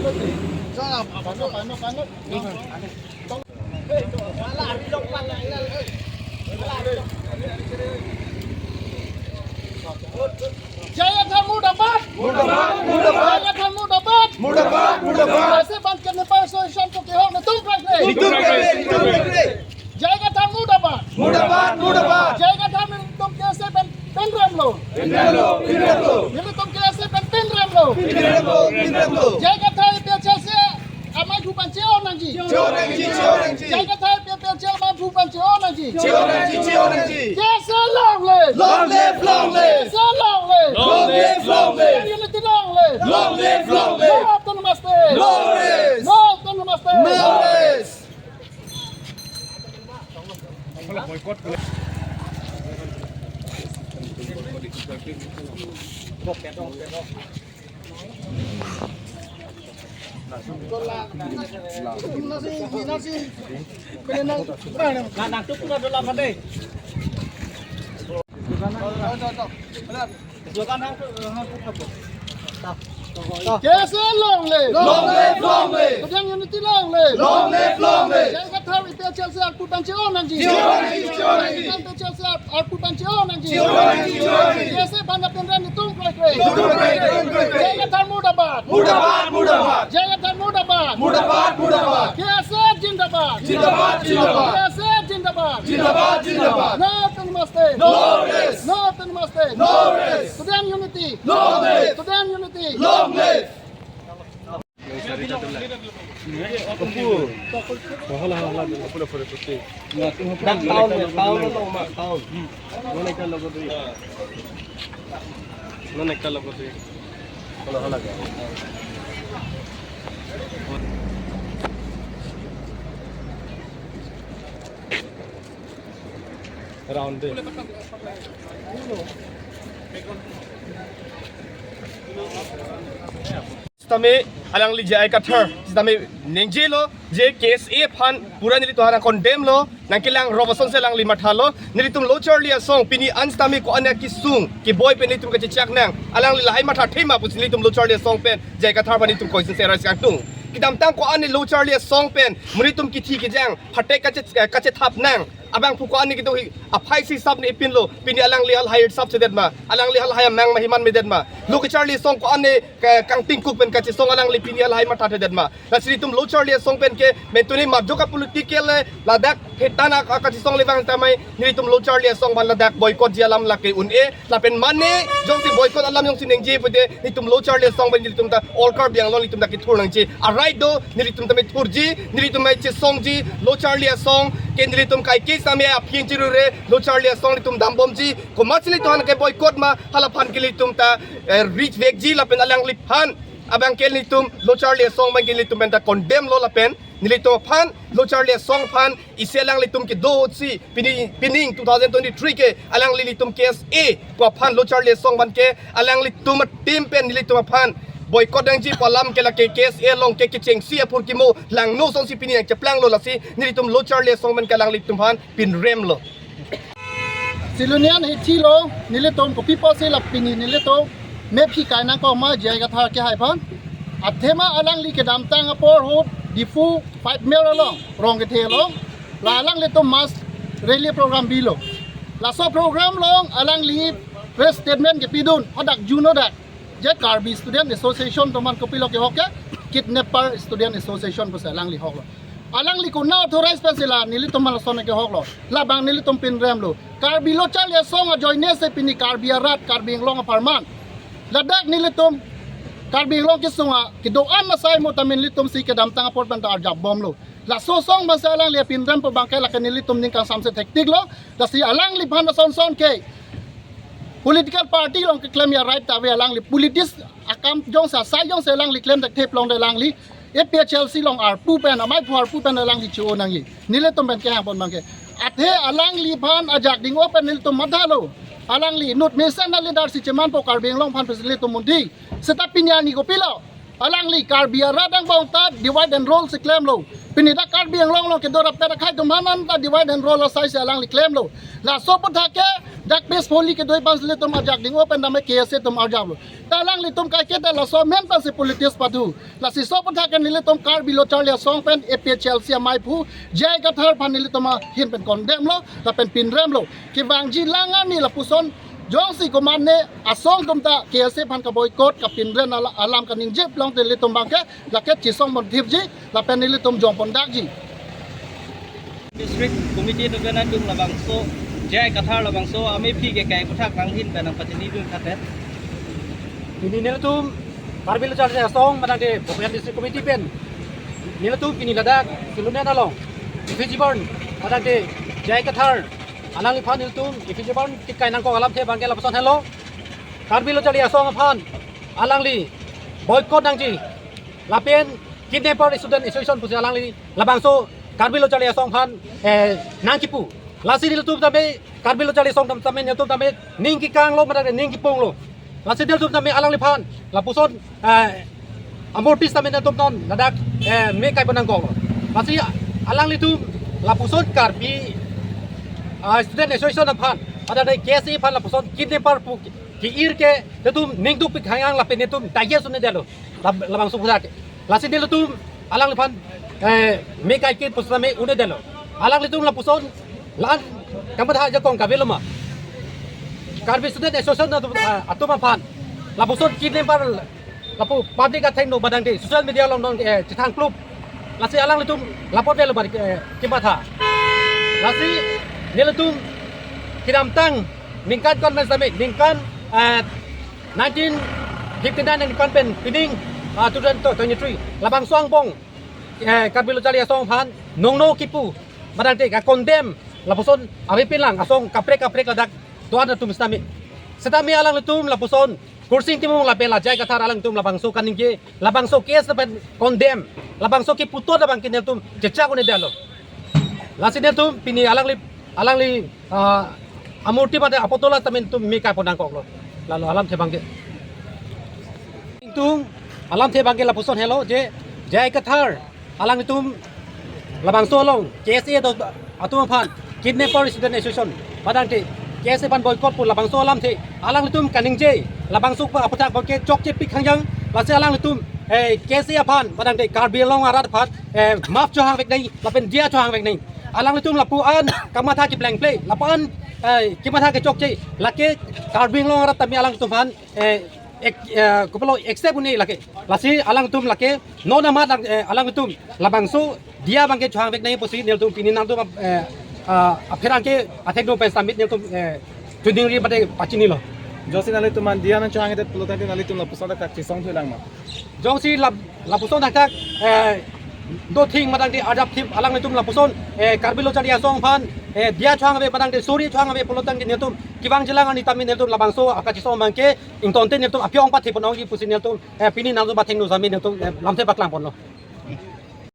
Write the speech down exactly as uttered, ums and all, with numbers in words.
J I Kathar murdabad! Murdabad, murdabad! J I Kathar murdabad! Murdabad, murdabad! Ase ban kidnapper association atum kehok netum prai kre! Netum prai kre, netum prai kre! J I Kathar murdabad! Murdabad, murdabad! J I Kathar nelitum K S A pen pinrem lo! Pinrem lo, pinrem lo! Nelitum K S A pen pinrem lo! Pinrem lo, pinrem lo! J I Kathar A P H L C amaiphu aphan che-o nangji! Che-o nangji, che-o nangji! J I Kathar A P H L C amaiphu aphan che-o nangji! Che-o nangji, che-o nangji! K S A long live! Long live, long live! K S A long live! Long live, long live! Unity long live! Long live, long live! No autonomous state! No rest! No autonomous state! No rest! K S A long live! Long live, long live! Student Unity long live! Long live, long live! J I Kathar A P H L C arpu aphan che-o nangji! Che-o nangji, che-o nangji! A P H L C arpu aphan che-o nangji! Che-o nangji, che-o nangji! K S A aphan pinrem netum prai kre! Netum prai kre, netum prai kre! J I Kathar murdabad! Murdabad, murdabad! J I Kathar murdabad! Murdabad, murdabad! K S A jindabad! Jindabad, jindabad! K S A jindabad! Jindabad, jindabad! No autonomous state! No rest! No autonomous state! No rest! Student Unity! Long live! Student Unity! Long live! Round de. Sitame alangli J I Kathar sitame ningjelo je K S A aphan pura nelitum aphan condemn lo, nangkelang rop asonsi alangli mathalo. Nelitum lo charli asong pini an sitame ko-an akesung keboi pen nelitum kachechak nang, alangli lahai matha thema pusi nelitum lo charli asong pen J I Kathar aphan nelitum question se arise kangtung. Kedamtang ko-an lo charli asong pen monit atum kithi kejang phatek kache, eh, kachethap nang abangphu ko-an kedo hi aphai si sap ne ipinlo, pini alangli lahai sap chedet ma, alangli lahai amang ma himan medet ma, lo kacharli asong ko-an ke kangtingkuk pen kachesong alangli pini lahai matha thedet ma. Lasi nelitum lo charli asong pen ke mentuni majok a political le ladak phetan a kachesong le vang tamai nelitum lo charli asong aphan ladak boycott ji alam lake un-e, lapen mane jongsi boycott alam jongsi ningje pulote nelitum lo charli asong pen nelitum ta all Karbi Anglong nelitum ta kethur nangji. Arai do nelitum ta methurji, nelitum mai chesongji, lo charli asong ke nelitum kaike sitame aphin chirure, lo charli asong nelitum dambomji. Komatsi nelitum aphan ke boycott ma, halaphan ke nelitum ta, eh, reach back ji lapen alangliphan abang ke nelitum lo charli asong abang ke nelitum pen ta condemn lo lapen nelitum aphan lo charli asong aphan isi alanglitum kedo si pini, pining two thousand twenty-three ke alangli nelitum K S A pu aphan lo charli asong aphan ke alanglitum a-team pen nelitum aphan boycott nangji pu alam ke lake K S A along ke kechengsi aphurkimo langno asonsi pini nangcheplang lo, lasi nelitum lo charli asong pen ke alanglitum aphan pinrem lo. Silonian hithi lo, nelitum kopi pusi la pini nelitum mephi kai nangkok ma J I Kathar kehai aphan. Athema alangli kedamtang apor ahut Diphu five mile along, Rongkethe along, la alanglitum mass rally program bilo. Laso program along alangli press statement kepidun, hadak juno dak je Karbi Student Association atum aphan kopilo kehok ke, kidnapper Student Association pusi alangli hoklo. Alangli konat authorize pensi la nelitum aphan lason kehoklo, labang nelitum pinrem lo. Karbi lo charli asong ajoine si pini Karbi arat, Karbi Anglong apharman, ladak nelitum Karbi Anglong kesung a kedo-an asai mo tame nelitum si kedamtang apor pen ta arjap bomlo. Laso asong aphansi alangli pinrem pu abang ke lake nelitum ning kangsamse thektik lo. Lasi alangliphan asonson ke political party along keklem a-right ta ave, alangli politics akam jongsi asai jongsi alangli klem thekthe pulote alangli A P H L C along arpu pen, amaiphu arpu pen alangli che-o nangji. Nelitum pen kehang pon abang ke, athe alangliphan ajak ding-o pen nelitum mathalo. Alangli inut mesen a-leader si chemanpo Karbi Anglong aphan pusi nelitum munthi. Seta pini arni kopilo? Alangli Karbi arat angbong ta divide and rule si klemlo. Pini dak Karbi Anglong along kedo rapet akhai atum aphan ta divide and rule asai si alangli klemlo. Laso aputhak ke Dak peacefully kedoi abang si ilitum ajak ding-o pen tame K S A atum arjaplo. Ta alanglitum kaike ta laso amen pensi politics pado. Lasi laso aphuthak ke nelitum Karbi Lo Charli Asong pen A P H L C amaiphu J I Kathar aphan nelitum ahin pen condemn lo, lapen pinrem lo. Kevangji lang arni lapuson jongsi komatne asong atum ta K S A aphan ka-boycott kapinrem ala-, alam kaningje pulote ilitum abangke lake chesong pon thipji, lapen ilitum jong pon dakji. District Committee atum pen atum labangso, J I Kathar labangso amephi kekai aphuthak nanghin pen nangpachinidun kate. Pini nelitum Karbi Lo Charli Asong, mane de Bokajan District Committee pen nelitum pini ladak Silonijan along effigy burn, mane de J I Kathar alangliphan nelitum effigy burn kekai nangkok alamthe abangke lapuson helo. Karbi Lo Charli Asong aphan alangli boycott nangji, lapen Kidnapper Student Association pusi alangli labangso Karbi Lo Charli Asong aphan, eh, nangkipu. Lasi nelitum tame Karbi Lo Charli Asong atum tame nelitum tame ning kekanglo, mane ning kepunglo. Lasi nelitum tame alangliphan lapuson, eh, amurti tame nelitum non ladak, eh, me kai pon nangkoklo. Lasi alanglitum lapuson Karbi, ah, Student Association aphan, mane de K S A aphan lapuson kidnapper pu ke-ir ke nelitum ning dukpik hangang lapen nelitum digest un-edetlo. Lab-, labangso aphuthak ke. Lasi nelitum alangliphan, eh, me kai ke pusitame un-edetlo. Alanglitum lapuson la-an kamatha ajakong kavelo ma. Karbi Student Association atum, ah, atum aphan lapuson kidnapper lapu public athengno, mane de social media along non, eh, chethang klup. Lasi alanglitum lapu-an avelo ma, eh, kematha. Lasi nelitum kedamtang ningkan kon pen sitame, ningkan, eh, nineteen fifty-nine ningkan pen pining, ah, two thousand twenty-three labangso angbong, eh, Karbi Lo Charli Asong aphan nongno kipu, mane de ka-condemn lapuson avepin lang asong kaprek kaprek ladak do-an atum sitame. Sitame alanglitum lapuson Kursing Timung lapen la J I Kathar alangtum labangso kaningje, labangso case lapen condemn, labangso keputhot abangke nelitum chechak un-edetlo. Lasi nelitum pini alangli, alangli, ah, amurti mane apotolo tame nelitum me kai pon nangkoklo. Lalo alamthe abangke. Itum alamthe abangke lapuson helo je J I Kathar alangtum labangso along K S A do atum aphan Kidnapper Student Association, mane de K S A aphan boycott pu labangso alamthe alangtum kaningje, labangso aphuthak abangke chokchepik hangjang. Lasi alangtum, eh, K S A aphan, mane de Karbi Anglong arat aphan, eh, map chohangvek nangji, lapen diya chohangvek nangji. Alangtum lapu-an kamatha keplengple, lapu-an, eh, kematha kechokche, lake Karbi Anglong arat tame alangtum aphan, eh, ek-, eh, kopilo accept un-e lake. Lasi alangtum lake non amat lang, eh, alangtum labangso diya abangke chohangvek nangji pusi nelitum pini nangtum, eh, ah, apherangke athengno pen sitame nelitum, eh, chuningri mane pachinilo. Jongsi nanglitum aphan diya nangchohangdet pulo tangte nanglitum lapuson thakthak chesong thulang ma? Jongsi lap-, lapuson thakthak, eh, do thing mane de adaptive alangtum lapuson, eh, Karbi Lo Charli Asong aphan, eh, diya chohang ave mane de suri chohang ave pulo tangte nelitum kevangji lang arni tame nelitum labangso akachesong abangke ingtonte nelitum aphi-ong pathe pon nangji pusi nelitum, eh, pini nangtum athengno sitame nelitum, eh, lamthe paklang ponlo.